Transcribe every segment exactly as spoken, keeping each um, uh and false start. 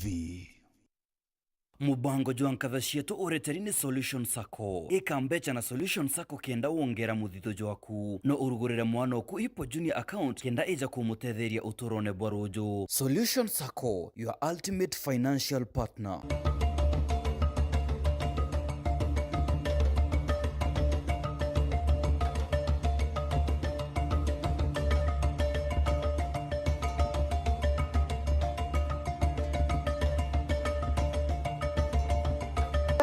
V. Mubango jwa nkatha cietu ureteri ni Solution Sacco. Ika mbecha na Solution Sacco kenda wongera muthithu jwaku. No urugurire mwana oku Hippo Junior account kenda ija kumutetheria uturone bwa ruju. Solution Sacco, your ultimate financial partner.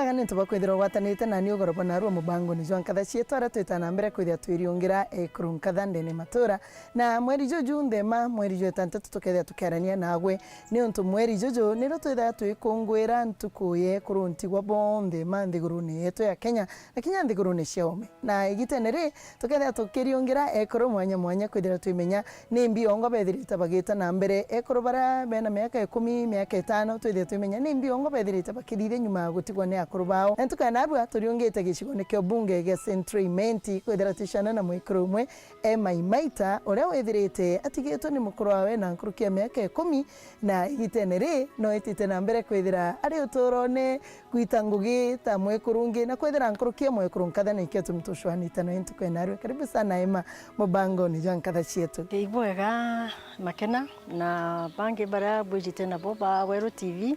Wega ni untu bwa kwithirwa ugwatanite nani ugoro bwa narua mubangoni jwa nkatha cietu, aria twita na mbere kwithia twiriungira ekuru nkatha ndene matura. Na mweri juju nthema, mweri jwa itantatu tukethia tukiarania nagwe, ni untu mweri juju nirio twithaa twikungwira ntuku ya ekuru ntigwa bonthe ma nthigurune yetu ya Kenya, na kinya nthigurune cia ome. Na igitene ri, tukethia tukiriungira ekuru mwanya mwanya kwithira twimenya ni mbi ongo bethirite bagita na mbere. Ekuru baria bena miaka ikumi, miaka itano, twithie twimenya ni mbi ongo bethirite bakithithia nyuma ya gutigwa ni akuru bao. Na ntuku ya narua turiungite gicigone kia ubunge gia Central Imenti, kwithira twicana na mwekuru umwe, Emma Imaita, uria withirite atigitwe ni mukuru wawe na nkuruki ya miaka ikumi, na igitene ri, no itite na mbere kwithira ari uturone gwita ngugi ta mwekuru ungi, na kwithira nkuruki ya mwekuru nkatha na ikio tumi tucwanite no intuku ya narua. Karibu sana Emma mubangoni jwa nkatha cietu. Ibwega Makena, na bangi baria bwijite nabo ba Weru T V.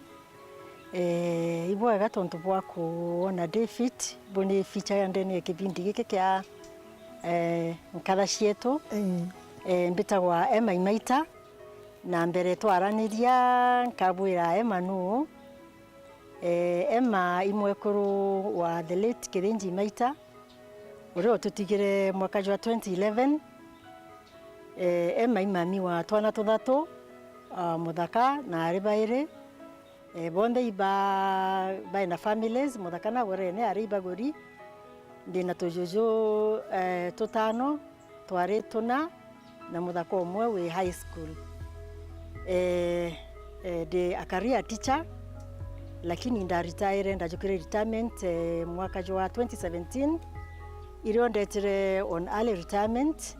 Eh, ibwega tontu bwa kuona ndi fit, bu ni feature ya ndene ya kibindi giki kia, eh, nkatha cietu. Eh. Eh, mbitagwa Emma Imaita, na mbere twaraniria nkabwira Emma nuu. Eh, Emma i mwekuru wa the late Kithinji Imaita, uria ututigire mwaka jwa twenty eleven. Eh, Emma i mami wa twana tuthatu, ah, muthaka na ari bairi. Eh, bonthe iba baina families, muthaka na gwerene ari ibaguri. Ndina tujuju, eh, tutano, twari tuna, na muthaka umwe wi high school. Eh, eh, ndi a career teacher, lakini ndaritaire, ndajukire retirement, eh, mwaka jwa twenty seventeen, irio ndetire on early retirement.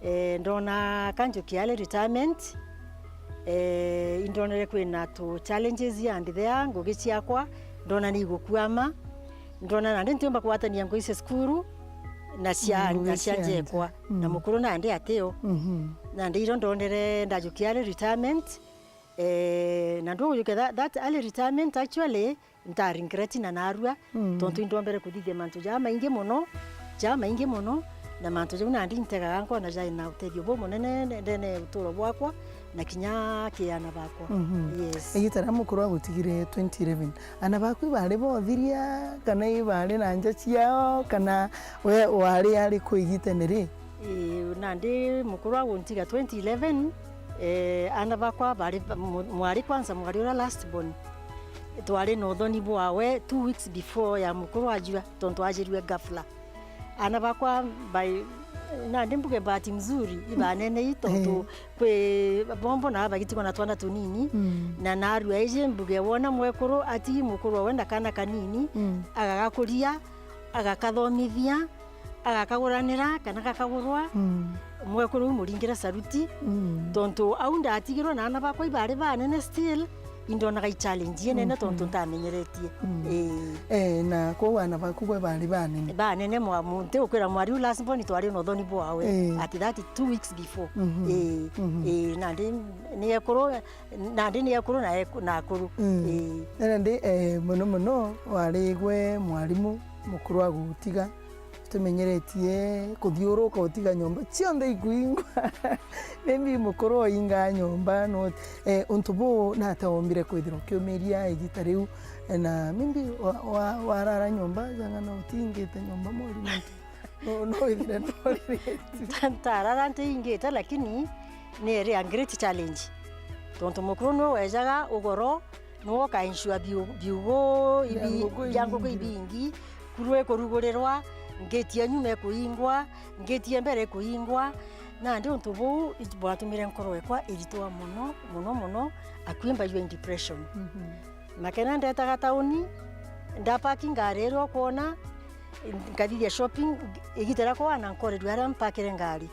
Eh, ndona kanjukia early retirement, eh, indonere kwina tu challenges and there, ngugi ciakwa, ndona ni igukwama, ndona nandi ntiumba kugwatania ngugi cia cukuru na cia, ngugi na cia cia njekwa, nja. Na mukuru nandi atio. Mhm. Nandi irio ndonere ndajukia early retirement, eh, na ndugujukia that, that early retirement actually, nta regret na narua, mm, tontu indombere kuthithia mantu jamaingi mono, jamaingi mono, na mantu jau nandi ntegaga nkona jai na utethio bumunene ndene ya uturo bwakwa na kinya ki ana bakwa. Mhm. Yes. Igita riria mukuru agutigire twenty eleven, ana baku ibari bothiria, kana ibari na nja ciao, kana we wari ari ku igitene ri? Ii, nandi mukuru aguntiga twenty eleven, eh, ana bakwa bari ba-, mu-, mwari kwanza, mwari uria last born, twari na uthoni bwawe two weeks before ya mukuru ajua, tontu ajirue ghafla. Ana bakwa bai-, nandi mbuge bahati mzuri, ibanene i tontu, eh, kwi bombo na bagitigwa na twana tunini, mm, na narua iji mbuge wona mwekuru atigi mukuru wawe na kana kanini, mm, agagakuria, agakathomithia, agakaguranira kana gakagurwa, mm, mwekuru u muringire saruti, mm, tontu au ndatigirwe na ana bakwa ibari banene still, indonaga i challenge inene, mhm, tontu ntamenyeretie. Mm. Ii. Eh, na kwou ana baku bo bari banene? Banene mwa-, mu-, nti gukwira mwari u last born twari na uthoni bwawe, eh, at that two weeks before. Mhm. Ii. Mhm. Ii, nandi ni ekuru, nandi ni ekuru na eku-, na akuru. Mm. Ii. Na nandi, eh, mono mono wari gwe mwarimu mukuru agutiga, tumenyeretie kuthiuruka utiga nyomba cionthe ikuingwa. Maybe mukuru oingaa nyomba, no, eh, untu buu nata wombire kwithirwa ukiumiria igita riu, eh, na maybe wa-, wa-, warara nyomba, janga na utingite nyomba mori muntu. No, no withire no riri. Ntarara ntiingite, lakini ni area great challenge. Tontu mukuru niwe wejaga ugoro, niwe uka ensure biu-, biugu ibi-, bia nguku ibingi, kuru ikurugurirwa, ngiti ya nyuma ikuingwa, ngiti ya mbere ikuingwa. Nandi untu buu bwatumire nkoro ekwa iritwa mono, mono, mono, akui mbaigua in depression. Mhm. Makena ndetaga tauni, ndapaki ngari iria ukwona, nkathithia shopping, igita riakwa na nkorirua aria mpakire ngari.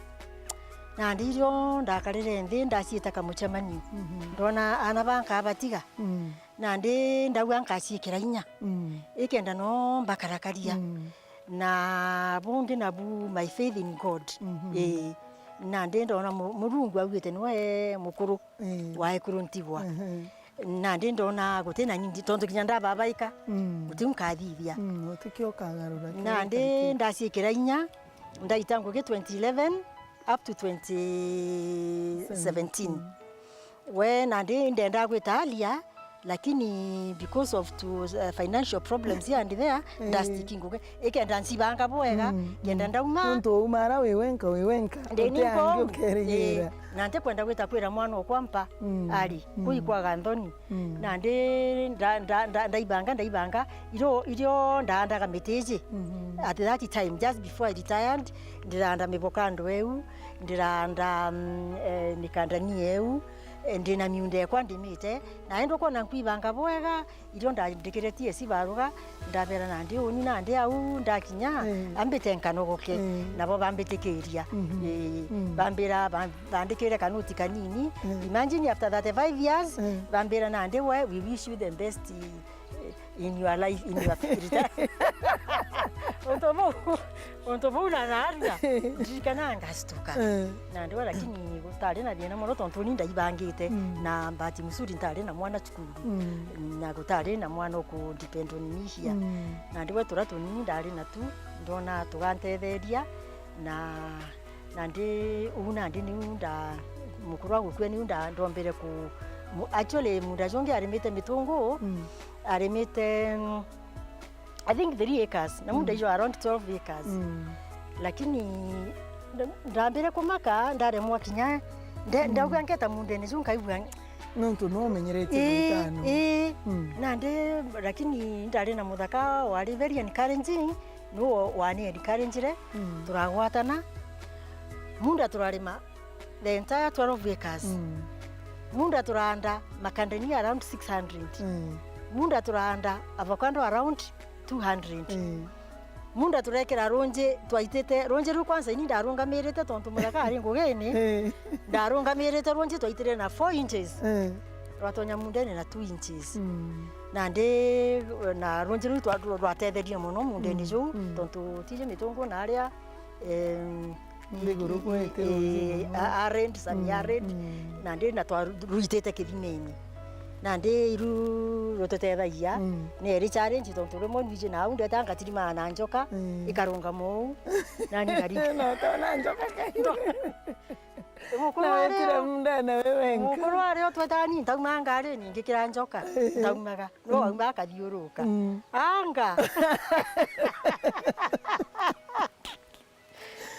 Nandi irio ndakarire nthi, ndaciita kamucemanio. Mhm. Ndona aana ba nkabatiga. Mm. Nandi ndauga nkaciikira inya. Mm. Ikenda no mbakarakaria. Mm. Na bungi nabu my faith in God. Mhm. Ii. Nandi ndona mu-, Murungu augite niwe mukuru. Ii. Wa ekuru ntigwa. Mhm. Nandi ndona guti na nindi, tontu kinya ndababaika, mm, guti nkathithia. Mm, guti kio ukagarura kiria. Nandi gikari ki- ndaciikira inya, ndaita ngugi twenty eleven up to twenty seventeen. Seventeen. We nandi ndenda gwita alia, lakini because of to, uh, financial problems here and there, eh, ndastiki ngugi. Ikenda ncibanga bwega, mm, kenda, mm, ndauma. Nontu wauma ara wi wenka, wi wenka. Ndi uti ninko angi ukerigira. Ii, na ntikwenda gwita kwira mwana okwa mpa, mm, ari, mm, kuikwaga nthoni. Mm. Nandi nda-, nda-, nda-, ndaibanga, ndaibanga, irio, irio ndaandaga miti iji. Mhm. At that time, just before I retired, ndiraanda mivokando eu, ndiraanda, mm, eh, mikandania eu, eh, ndina miunda ekwa ndimite, na indi ukwona nkwibanga bwega, irio ndandikire T S C baruga, ndabera nandi uni nandi au ndakinya, mm, ambite nkanogoke, mm, nabo bambitikiria. Mhm. Ii, mm, bambira, ba-, bandikire kanuti kanini. Mm. Imagine after thirty-five years, mm, bambira nandi we, "We wish you the best, eh, in your life, in your future." Untu buu, untu buu na narua, ndirikana ngacituka. Mm. Nandi we, lakini gutari na thina mono tontu ni ndaibangite, mm, na bahati mzuri ntari na mwana cukuru. Mm. Na gutari na mwana uku depend on me here. Mm. Nandi we tura tunini ndari na tu, ndona tugantetheria, na, nandi uu nandi niu nda-, mukuru wa gukua niu nda-, ndombere ku-, mu-, actually munda jungi arimite mitungu, mm, arimite, mm, I think three acres, na munda, mm, ijo around twelve acres. Mm. Lakini nd-, ndambire kumaka, ndaremwa kinya, nde-, mm, ndauga ngeta mundene ju nkaigua. Nontu no umenyerete, ii, itano. Ii. Mm. Nandi, lakini ndari na muthaka wari very encouraging, nu wani encouragire, mm, turagwatana. Munda turarima the entire twelve acres. Mm. Munda turaanda makandania around six hundred. Mm. Munda turaanda avocado around two hundred. Mm. Munda turekira runji twaitite, runji ruu kwanza ini ndarungamirite tontu muthaka ari ngugini. Eh. Ndarungamirite runji twaitire na four inches. Eh. Rwatonya mundene na two inches. Mm. Nandi, na runji ruu twa-, rwa-, rwatetherie mono mundene, mm, juu, mm, tontu tiji mitungu na aria, em, Nthiguru i-, gwete i-, runji mono. A-, arid, semi, mm, arid, mm, nandi na twaruitite kithimeni. Nandi iru rututethagia, mm, ni eri challenge tontu rimwe nwiji na au ndeta ngatirimaa na njoka, mm, ikarungama uu, nani ngari- Na utona njoka kairi. Mukuru na wetire ari o, mundene we wenka. Mukuru ari o twetani, ntauma ngari ningi kira njoka, ntaumaga. No, mm, auma akathiuruka. Mm. Anga.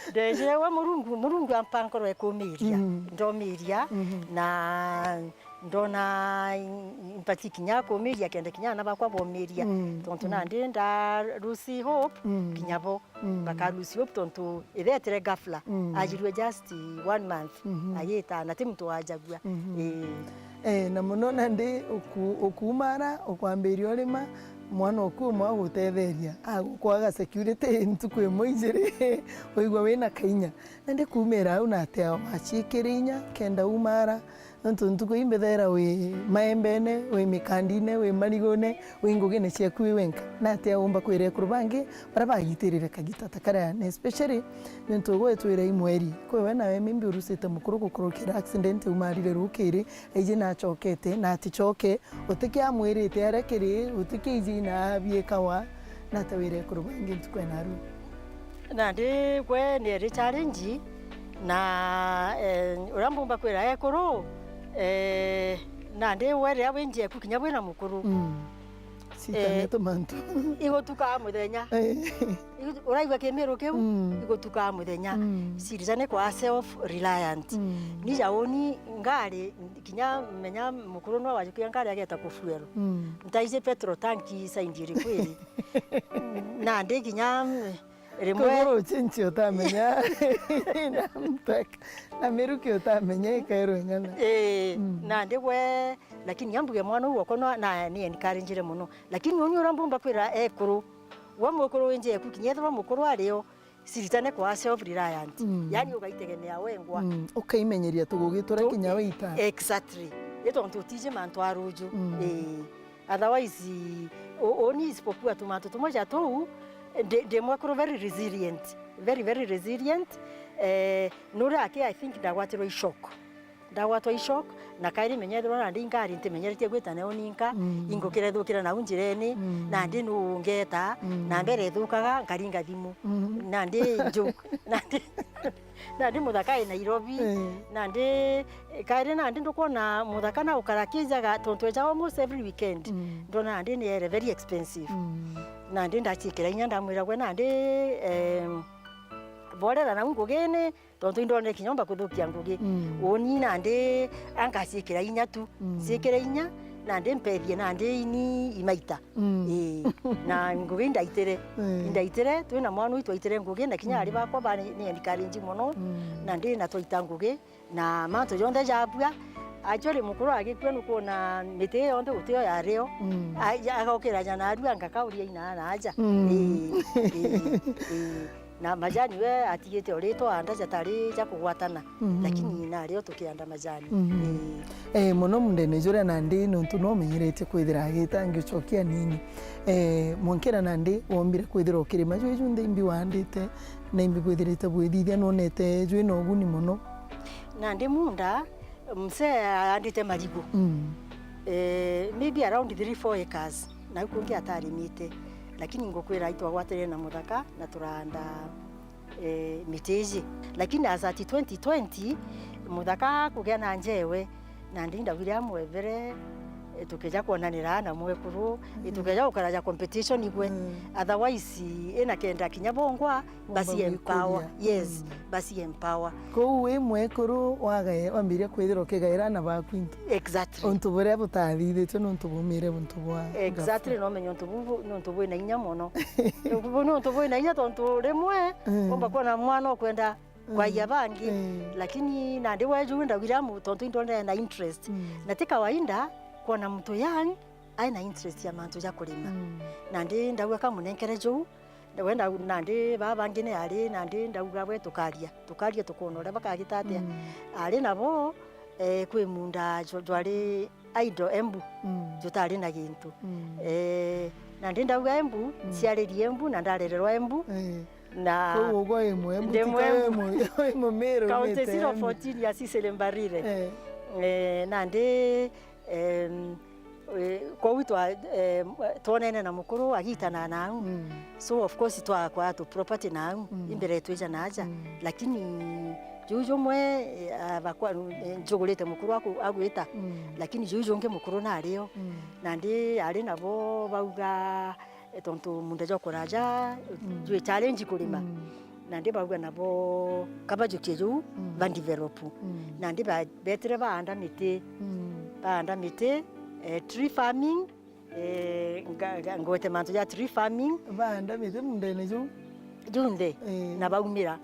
Ndejire we Murungu, Murungu ampa nkoro ekumiria. Mm. Ndomiria, mhm, na ndona i-, impati kinya kumiria kenda kinya ana bakwa bomiria. Mm, tontu, mm, nandi nda lose hope, mm, kinya bo. Mm. Baka lose hope tontu ithetire ghafla. Mm. Ajirue just one month. Mhm. Ayita na ti muntu wajagua. Mhm. Ii. Eh, na mono nandi uku-, ukuumara, ukwambiria urima, mwana oku umwe agutetheria, agukwaga security ntuku imwe ijiri, uigua wina kainya. Nandi kuumira au natia waciikire inya, kenda umara, nontu ntuku ii mbithaira wi maembene, wi mikandine, wi marigune, wi ngugine ciaku wi wenka. Natia umba kwira ekuru bangi baria bagitirire kagita ta karia, na especially nontu ugwetwira i mweri, kwi we nawe maybe urusite mukuru gukurukira accident, umarire rukiri, aiji na acokete, na aticoke, utikiamwirite aria kiri, utikiiji na abiikawa, nata wire ekuru bangi ntuku ya narua? Nandi gwe ni eri challenge, na, eh, uria mbumba kwira ekuru, eh, nandi we riria winji eku kinya bwina mukuru. Mm. Citanetwo, eh, mantu. Igutukaa muthenya. Eh. Igu-, uraigua kimiru kiu? Mm. Igutukaa muthenya. Mm. Cirijane kwa self reliant. Mm. Ni ja uni ngari, kinya menya mukuru no wajukia ngari ageta kufuel. Mm. Ntaiji petrol tank side iriku iri. Nandi kinya, mm, rimwe kuguru chinchi utamenya. Na mtaka. Na miruki utamenya ikairwe ng'ana. Eh, mm, nandi gwe, lakini ambuge mwana uu wakwa no, na ni encouragire mono. Lakini uni uria mbumba kwira ekuru, we mukuru winji eku, kinya ethirwa mukuru ari o, Ciritane kwa self reliant. Mm. Yaani ugaitegemea wengwa. Mm. Ukaimenyeria tugugi turia Tu- kinya wita. Exactly. Ni tontu utiji mantu a ruju. Mm. Ii. Otherwise, u- uni isipokuwa tu mantu tumwe ja tuu, ndi ndi mwekuru very resilient. Very, very resilient. Eh, nuria aki, I think ndagwatirwe i shock. Ndagwatwa i shock, na kairi menyethirwa nandi inkari ntimenyeretie gwita nayo ninka, mm, ingukira ithukira nau njirene, mm, nandi nu ungeeta, mm, na mbere ithukaga, nkaringa thimu. Mm. Nandi nju, nandi, nandi muthaka i Nairobi, eh, nandi, kairi nandi ndukwona muthaka na ukara kijaga, tontu ejaga almost every weekend. Mm. Ndona nandi ni ere very expensive. Mm. Nandi ndaciikira inya ndamwira gwe nandi, em, borera nau ngugine, tontu indonere kinya umba kuthukia ngugi. Mm. Uni nandi angaciikira inya tu. Mm. Ciikire inya, nandi mpethie nandi ini imaita. Mm. Ii. Na ngugi indaitire. Mm. Indaitire, twina mwana uu itwaitire ngugi, na kinya ari bakwa ba ni, ni encourage mono. Mm. Nandi na twaita ngugi, na mantu jonthe jabua. Actually, mukuru agikua nukwona miti yonthe gutio yario. Mm. A- ya- agokira ja narua ngakauria ina na aja. Mm. Ii, ii, ii. Na majani we atigite o ritwa anda jatari ja kugwatana, mhm, lakini nario tukianda majani. Mhm. Ii. Eh, mono mundene juria nandi nontu no umenyeretie kwithira agita ngiucokia nini. Eh, mwankira nandi wombire kwithira ukirima jwi junthe imbi waandite na imbi bwithirite bwithithia nwonete jwi na uguni mono? Nandi munda, mzee aandite marigu. Mm. Eh, maybe around three, four acres. Nau kungi atarimite, lakini ngukwira itwagwatire na muthaka na turaanda, eh, miti iji. Lakini as at twenty twenty, muthaka kugia na njewe, nandi ndaugire amwebere, eh, tukija kwonanira na mwekuru, eh, mm, tukeja gukara ja competition igwe. Mm. Otherwise, ina kenda kinya bongwa, basi empower. Yes, mm, basi empower. Kou wi mwekuru wagae-, wambiria kwithirwa ukigaira ana baku into. Exactly. Untu buria butathithitue nontu bumire buntu bwa exactly, ghafla. No menye untu bubu nontu bwina inya mono. Nontu bwina inya tontu rimwe, mm, umba kwona mwana ukwenda, mm, kwaia bangi, mm, lakini nandi weju ndaugira amu tontu indonere na interest. Mm. Na ti kawaida kwona mtu young aina interest ya mantu ja kurima. Mm. Nandi ndauga kamunenkere juu, we ndau-, nandi baa bangi ni ari, nandi ndauga we tukaria, tukaria tukona uria bakagita atia. Mm. Ari nabo, eh, kwi munda jwa-, jwari idle Embu, mm, jutari na gintu. Mm. Eh, nandi ndauga Embu, mm, ciaririe Embu na ndarererwa Embu. Eh. Na kou ugwe wi Mwembu, ndi tika wi Mwembu. Mu-, wi Mumiru, kaunti umite zero Embu. Fourteen ya Cecily Mbarire. Eh. Eh, nandi, em, eh, kou twa-, em, twonene na mukuru agitana nau. Mm. So of course twakwa tu property nau, mm, imbere twija na aja. Mm. Lakini juu jumwe, eh, abakwa, eh, njugurite mukuru aku-, agwita. Mm. Lakini juu jungi mukuru nario. Mm. Nandi ari nabo bauga, eh, tontu munda jwa kuraja, mm, jwi challenge kurima. Mm. Nandi bauga nabo kabajukie juu, mm, ba develop. Mm. Nandi ba-, betire baanda miti. Mm. Baanda miti, eh, tree farming, eh, nga-, nga-, ngwete mantu ja tree farming. Baanda miti mundene juu? Junthe, eh, na baumira.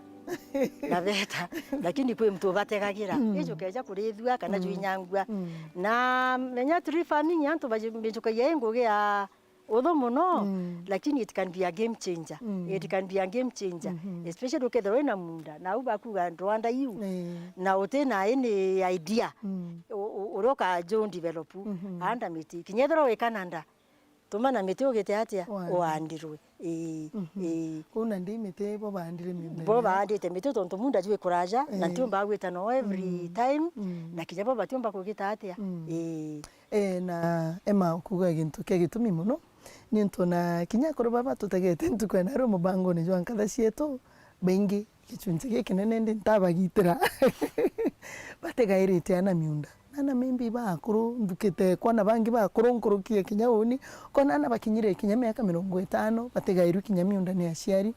Na beta. Lakini kwi mtu ubategagira. Mm. Ijo keja kurithua kana, mm, juinyangua. Mm. Na menya tree farming antu baji-, bijukagia i ngugi ya uthu mono, mm, lakini it can be a game changer. Mm. It can be a game changer. Mhm. Especially ukethirwa wina munda, na au bakuga ndwanda iu, eh, na utina any idea, mm, u-, u-, uria ukaja u develop, mhm, anda miti. Kinya ethirwa wi Canada, tuma na miti ugite atia? Wandi. Uandirwe. Ii, mhm, ii. Kou nandi miti bo baandire munda. Bo baandite miti tontu munda jwi kuraja, na, eh, ntiumba gwita no every, mm, time, mm, na kinya bo batiumba kugita atia? Mm. Ii. Eh, na Emma ukuga gintu kia gitumi mono, niuntu na kinya akuru baba tutegete ntuku ya naru mubangone jwa nkatha cietu, baingi, gichunchi gikinene ndi ntabagitira. Batigairite ana miunda. Na ana maybe bakuru, nthukite kwona bangi bakuru nkuruki ya kinya uni, kona ana bakinyire kinya miaka mirongo itano, batigairwe kinya miunda ni aciari.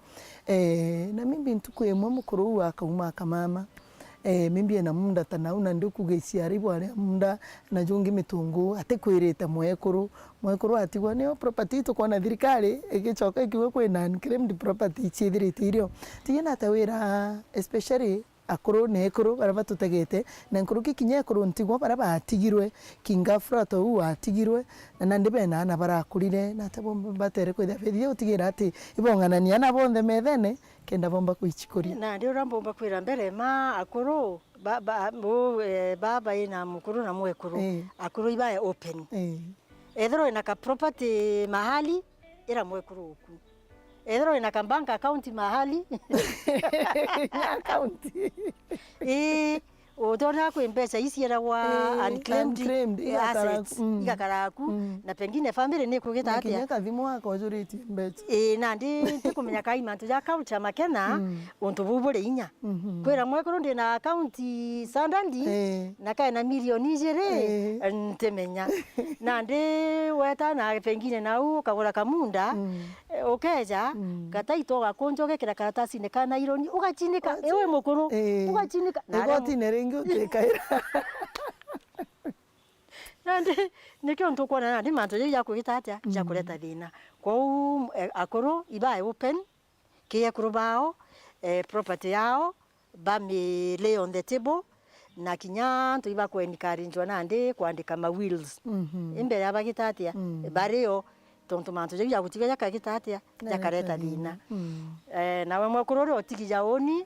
Eh, na maybe ntuku imwe mukuru uu akauma akamama. Eh, maybe ena munda ta nau, na ndikuga iciara ibware munda, na jungi mitungu, atikwirite mwekuru. Mwekuru atigwa nio property tukwona thirikari igicoka ikiuga kwi na unclaimed property ciithirite irio. Tijina ata wira, especially akuru na ekuru baria batutegete, na nkuruki kinya ekuru ntigwa baria batigirwe, King Afra tou atigirwe, na nandi bena aana barakurire, na ata bo batere kwithira bethire utigira ati ibong'anania aana bonthe methene, kenda bomba kwichikuria. Nandi uria mbomba kwira mbere, ma akuru, ba, ba, bu, eh, baba ina mukuru na mwekuru, Ii. akuru ibae open. Ii. Ethirwa wina ka property mahali, ira mwekuru uku. Ethirwa wina ka bank account mahali, Nya account. Ii, utonera kwi mbeca ii cieragwa Ii, unclaimed unclaimed, igakara assets, aku, mm. igakara aku, Mm. na pengine family ni ikugita Na atia. kinya kathimu gakojuritie mbeca. Ii, nandi ntikumenya kai mantu ja culture makena, Mm. untu buu buri inya. Mhm. Kwira mwekuru ndi na account Standard, Ii. na kae na milioni ijiri, Ii. ntimenya. Nandi weta na pengine nau ukagura kamunda, Mm. eh, ukeja, Mm. gataito ugakunja ugekira karatasini ka naironi, ugachinika, Ugachi- iwe mukuru, Ii. ugachinika. Na aria Igotine ringi utikaira. Nandi, nikio ntukwona nandi mantu jau ja kugita atia, ja Mm. kureta thina. Kwou, eh, akuru ibae open, ki ekuru bao, eh, property yao, bami lay on the table, na kinya antu ibaku encourage nandi kwandika ma wills. Mhm. Imbere ya bagita atia, Mm. bario, tontu mantu jau ja gutiga jakagita atia, Na jakareta reta thina. thina. Mm. Eh, nawe mwekuru uria utigi ja uni,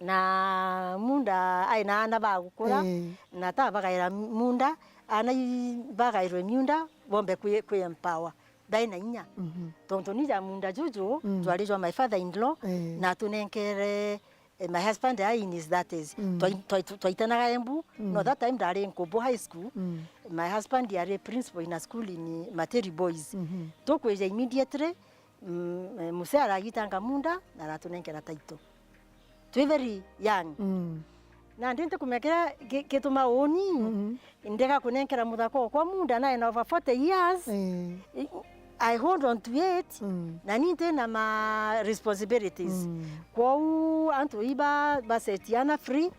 na munda ai na aana ba gukura, Ii. na ta bagaira munda, aana i-, bagairwe miunda, bombe kwi, kwi empower. Ndai na inya. Mhm. Tontu ni ja munda juju, Mm. jwari jwa my father in law, Ii. na atunenkere, eh, my husband ai in his thirties. Mm. Twai-, twai-, twaitanaga Embu, Mm. no that time ndari Nkumbu High School. Mm. My husband ari principal in a school in Materi Boys. Mhm. Tukwija immediately, mm, eh, muse aragitanga munda na aratunenkera title. Twi very young. Mm. Nandi ntikumekera gi-, gituma uni, Mm. ndega kunenkera muthaka okwa munda nae na over forty years. Eh. I, I hold on to it. Mm. Na ni nti na ma responsibilities. Mm. Kwou antu iba basetiana free,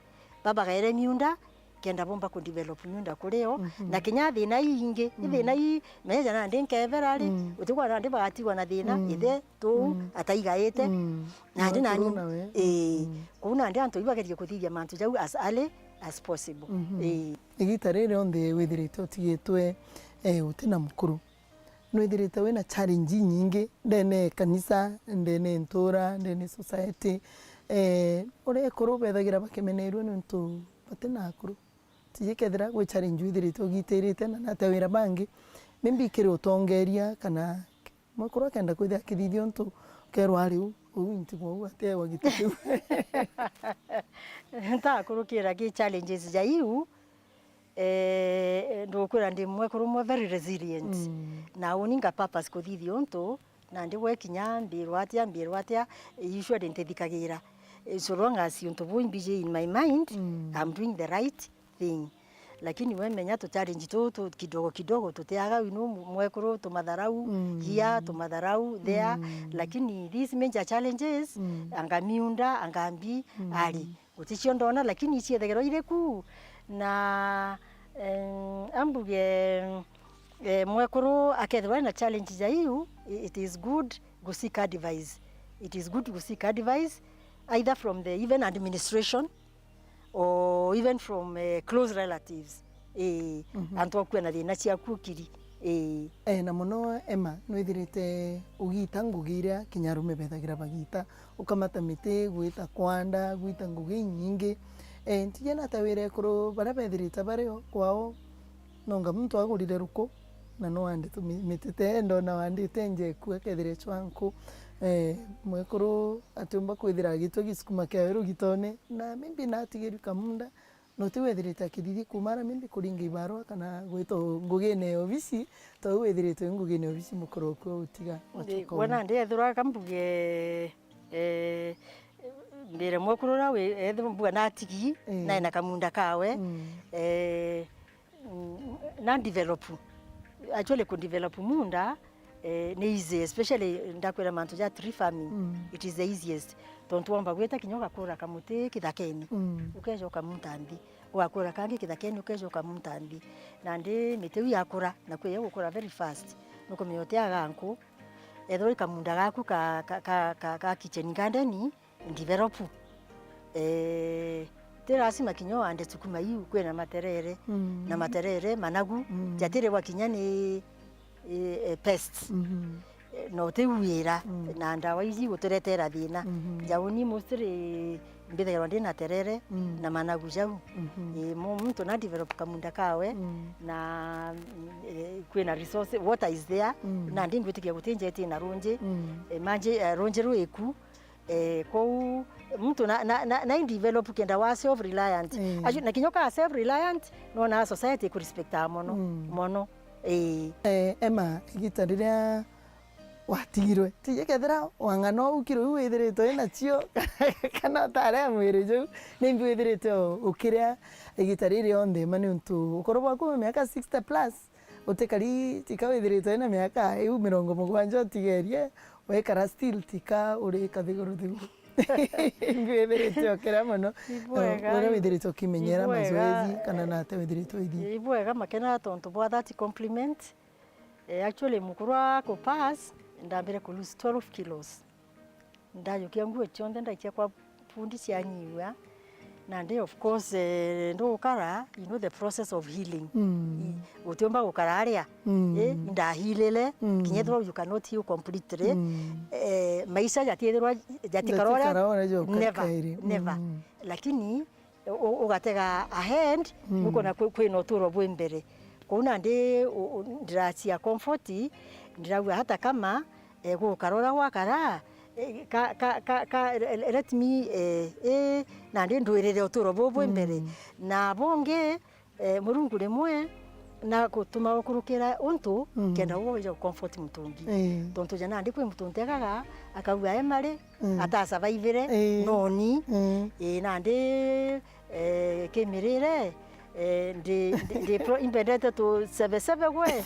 babagaire miunda, kenda bomba ku develop miunda kuri yo, Mhm. na kinya thina ii ingi, i Mm. thina ii, meja nandi nkebera ri, Mm. utikwa nandi bagatigwa na thina, Mm. ithe tuu Mm. ataigaite, Mm. nandi Mwekuru nani, nawe. Ii, Mm. kuu nandi antu ibagerie kuthithia mantu jau as early as possible. Mhm. Ii. Igita riri rionthe withirite utigitwe, eh, uti na mukuru. Nwithirite wina challenge inyingi ndene ya kanisa, ndene ya ntura, ndene ya society. Eh, uria ekuru bethagira bakimeneirue niuntu bati na akuru. Tiji kethira gwi challenge withirite ugitirite na nate wira bangi, maybe kiri utongeria kana mwekuru akenda kwithia akithithia untu ukerwa ari u, uu intigwa uu atewa giti kiu. Ntakurukira ki challenges ja iu, Eh, ndukwira ndi mwekuru umwe very resilient. Mm. Na uni nga purpose kuthithia untu, na ndi gwe kinya mbirwa atia, mbirwa atia, usually ntithikagira. Eh, so long as untu buu imbiji in my mind, Mm. I'm doing the right thing. Lakini we menya tu challenge tutu kidogo kidogo tutiaga winu mwekuru tumatharau, Mm. here tumatharau, there. Mm. Lakini these major challenges, Mm. anga miunda, anga mbi, Mm. ari. Guticio ndona, lakini iciethagirwa iri ku. Na, eh, ambuge, eh, mwekuru akethirwa ena challenge ja iu, i-, it is good gu seek advice. It is good gu seek advice either from the even administration or even from, eh, close relatives. Ii, Mhm. antu akua na thina ciaku ukiri. Ii. Eh, na mono Emma, nwithirite ugita ngugi iria kinya arume bethagira bagita, ukamata miti, gwita kwanda, gwita ngugi inyingi. Eh, ntije nata wira ekuru baria bethirite bari o kwao, nonga muntu agurire ruku, na no ande tu mi-, miti te, ndona wandite njeku akethire chwanku. Eh, mwekuru atiumba kwithira agitwa gisukuma kiawe rugitone, na maybe natigirwi kamunda, na uti wethirite akithithia kuuma aria maybe kuringa ibarua kana gwita ngugine ya obisi, ta uu withirite wi ngugine ya obisi mukuru oku utiga Ndi, ucoka wona ume. Ndi ethirwa ka mbuge, eh, mbire mwekuru uria wi, ethirwa mbuga natigi, Eh. nae na kamunda kawe, Mm. eh, mm, na develop. Actually, ku develop munda, eh, ni easy, especially ndakwira mantu ja tree farming. Mm. It is the easiest. Tontu womba gwita kinya ugakura kamuti kithakeni. Mm. Ukeja ukamunta nthi. Ugakura kangi kithakeni, ukeja ukamunta nthi. Nandi miti iu yakura, na kwi yo gukura very fast. Nukumenya utiaga nku. Ethirwa i kamunda gaku ka, ka, ka, ka, ka kitchen garden, develop. Eh, ti lazima kinya uande sukuma iu, kwina materere. Mm. Na materere, managu, mm, jatiri gwa kinya ni, eh, eh, pests. Mhm. Eh, no utiwira, mm, na ndawa iji iguturetera thina. Mhm. Jau ni mostly mbithagirwa ndi na terere, mm, na managu jau. Mhm. Eh, mu-, muntu na develop kamunda kawe, mm, na, mm, eh, kwina resource, water is there, mm, na ndi ngwitikia guti nja iti na runji. Mm. Eh, manji, eh, runji rwiku, eh, kou muntu na, na, na, na develop kenda wa self reliant. Eh. Aju-, na kinya uka self reliant, nona society ikurespectaa mono, mm, mono. Eh. Eh, Emma, igita riria watigirwe. Tiji kethira wang'ana uu kiro iu withiritwe winacio, kana utarea mwiri juu, nimbi withirite u-, ukiria igita riri yonthe, ma niuntu ukuru bwaku bwa miaka sixty plus, utikari tika withiritwe wina miaka iu mirongo mugwanja utigerie, wekara still tika uri kathiguru thigu. Nimbi withirite ukiria mono, ibwega, uria withirite ukimenyera ibwega, mazoezi, kana nate withirite uithii? Ibwega makena tontu bwa that compliment. Eh, actually, mukuru aku pass, ndambire ku lose twelve kilos. Ndajukia nguo cionthe ndaikia kwa fundi cianyiwa. Nandi, of course, eh, ndugukara, you know the process of healing. Mm. I-, utiumba gukara aria. Mm. Eh, ndahilile, mm, kinya ethirwa you cannot heal completely. Mm. Eh, maisha jatithirwa, jatikara uria. Jatikara uria joka kairi. Never, never. Mm. Lakini u-, u-, ugatega ahead, mm, nukona kwi-, kwina uturo bwi mbere. Kou nandi u-, u-, ndiracia comfort, ndirauga hata kama, eh, gukara uria gwakara, eh, ka, ka, ka, ka, le-, le-, let me, eh, eh, nandi ndwirire uturo buu bwi mbere. Mm. Na bungi, eh, Murungu rimwe na gutuma ukurukira untu, mm, kenda ugwe wija gu comfort muntu ungi. Eh. Tontu ja nandi kwi muntu ntegaga, akauga e mari, mm, ata survivire, eh, noni. Mm. Eh, nandi, eh, kimirire, eh, ndi, ndi, ndi pro-, imbendete tu sebe sebe gwe.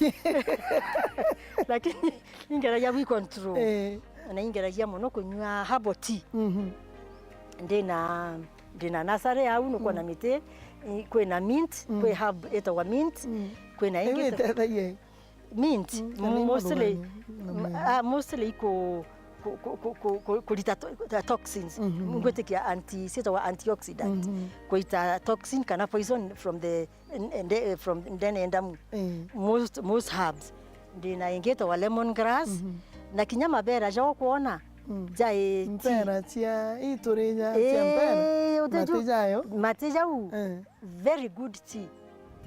Lakini ingeragia gwi control. Eh. Na ingeragia mono kunyua herbal tea. Mhm. Ndina, ndina nursery au, nukwona, mm, miti, i-, kwina mint, mm, kwi herb itagwa mint, mm, kwina ingi ita- itethagia. Mint, mm, kana mostly, imathugania na m-, mwiri. Ah, mostly iku-, ku-, ku-, kurita to-, to-, toxins. Mhm. Ngwitikia anti-, ciitagwa antioxidant. Mhm. Kuita toxin kana poison from the, n-, n-, from ndene ya ndamu. Eh. Most, most herbs. Ndina ingi itagwa lemon grass. Mhm. Na kinya mabera ja ukwona, mm, jai tea. Mpera cia, ii turi nya cia mpera. Eh, uteju-, mati jayo. Mati jau. Eh. Very good tea.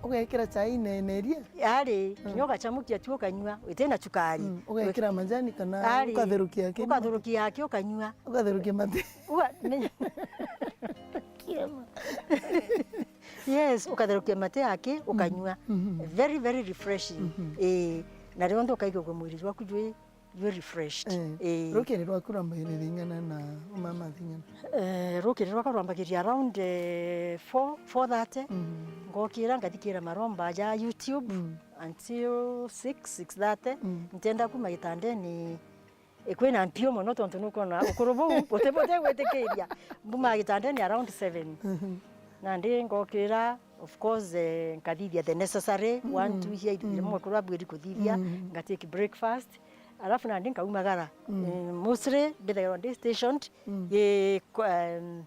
Ugekira chai na eneria? Ari, mm, kinya ugachamukia tu ukanyua, wite na chukari. Mm, ugekira majani kana ari, ukatherukia aki? Ukatherukia aki ukanyua. Ukatherukia mate? Uga-, ni- Kiema. Yes, ukatherukia mate aki ukanyua. Mhm. Very, very refreshing. Mhm. Eh, na rionthe ukaigua mwiri jwaku jwi you're refreshed. Eh. Eh. Rukiri rwaku rwambagiria thing'ana na umama thing'ana? Eh, rukiri rwakwa rwambagiria around, eh, four, four thirty. Mm. Ngokira ngathikira maromba ja YouTube, mm, until six, six thirty. Mm. Ntienda kuma gitandeni, eh, kwina mpio mono tontu nukwona ukuru buu buti-, butigwitikiria. Mbuma gitandeni around seven. Mhm. Nandi ngokira, of course, eh, nkathithia the necessary, mm, one, two, here, mm, rimwe kurwa bwiri kuthithia, mm, nga take breakfast. Alafu nandi nkaumagara. Mm. Eh, mostly mbithagirwa ndi stationed, mm, gi kwa, em,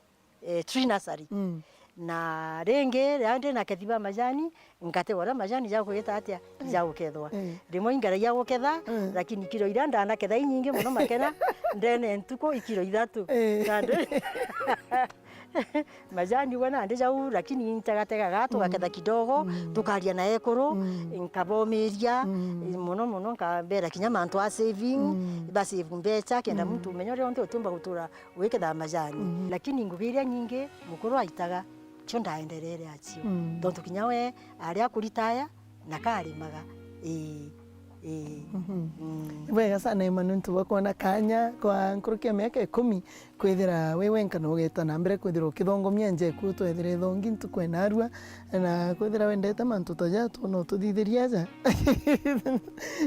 eh, tree nursery. Mm. Na ringi, riria ndina kethi ba majani, nkategwa uria majani jagwita atia, mm, jagukethwa. Mm. Rimwe ingeragia guketha, mm, lakini kiro iria ndanaketha inyingi mono makena, ndene ntuku ikiro ithatu. Mm. Nandi majani we nandi jau, lakini ntegategaga, tugaketha, mm, kidogo, mm, tukaria na ekuru, mm, nkabomiria, mm, mono mono nkabera kinya mantu a saving, mm, ba save mbecha, kenda, mm, muntu umenya uria unthe utiumba gutura wikethaa majani. Mm. Lakini ngugi iria nyingi mukuru aitaga, cio ndaenderere acio. Mm. Tontu kinya we ari akuritaya, na karimaga. Ii, ii. Mhm. Mm. Ni bwega sana, Emma, nontu bwa kwona kanya kwa nkuruki ya miaka ikumi kwithira wi wenka na ugeta na mbere kwithira ukithongomia nja eku twethire ithongi ntuku ya narua, na kwithira wendete mantu ta jaa twona ututhithiria aja.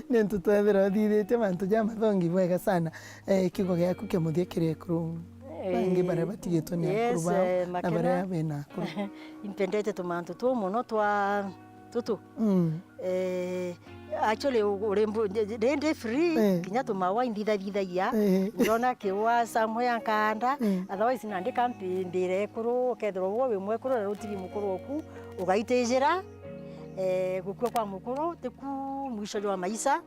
Nontu twethira uthithitie mantu ja mathongi bwega sana. Eh, kiugo giaku kia muthia kiri ekuru bangi baria batigitwe ni akuru bao, eh, na baria bena akuru. Impendete tumantu tuu mono twa tutu. Mm. Eh, Actually, u-, uri mbu-, ndi, ndi, ndi free, Eh. kinya tumawa indithathithagia. Eh. Ndona kiwa somewhere nkaanda, Eh. otherwise nandi kampi mbire ekuru, ukethirwa uwe wi mwekuru na rutiri mukuru oku, ugaitijira, eh, gukua kwa mukuru, tiku mwisho jwa maisha,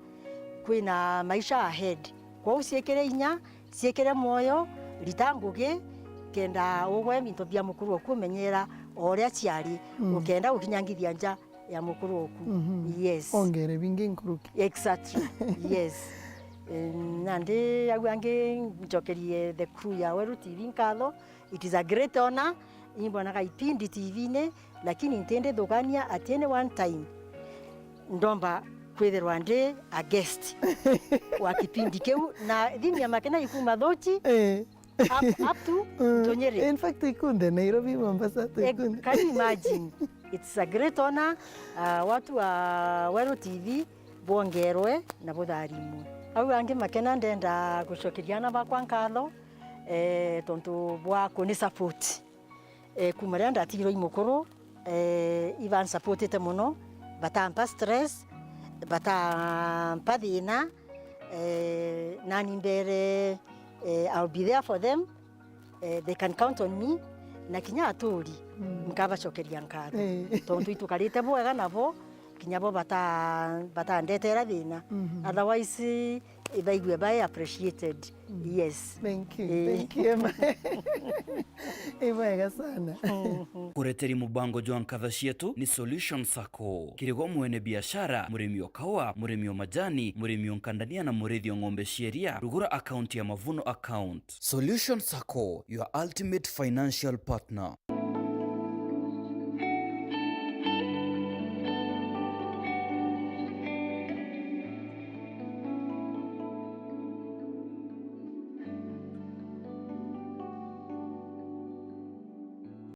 kwina maisha ahead. Kwou ciikire inya, ciikire mwoyo, rita ngugi, kenda ugwe minto bia mukuru oku umenyera o uria ciari, Mm. ukenda gukinyangithia nja ya mukuru oku. Mhm. Yes. Ongere bingi nkuruki. Exactly. Yes. Eh, nandi au angi njokerie the crew ya Weru T V nkatho. It is a great honor. Imbonaga ipindi T V-ini, lakini ntindithugania at any one time. Ndomba kwithirwa ndi a guest wa kipindi kiu, na thimu ya Makena ikuma Thuchi, Eh. up, up to Mm. Ntunyiri. In fact, ikunde Nairobi, Mombasa, tu Eh, ikunde. Can you imagine? It's a great honor. Uh, watu wa Weru T V bongerwe na butharimwe. Au angi Makena ndenda gucokeria ana bakwa nkatho, eh, tontu bwa kuni support. Eh, kuma riria ndatigirwe i mukuru, eh, ibansupportite mono, batampa stress, batampa thina, eh, nani mbere, eh, I'll be there for them, eh, they can count on me, na kinya aturi, Mm. nkabacokeria nkatho. Eh. Tontu itukarite bwega nabo, kinya bo bata-, batandetera thina. Mhm. Otherwise, ibaigue bai appreciated. Mm. Yes. Thank you. Eh. Thank you, Emma. Ibwega sana. Kureteri mubango jwa nkatha cietu ni Solution Sacco. Kirigo mwene biashara, murimi o kawa, murimi o majani, murimi o nkandania na murithi o ng'ombe cia iria, rugura account ya Mavuno account. Solution Sacco, your ultimate financial partner.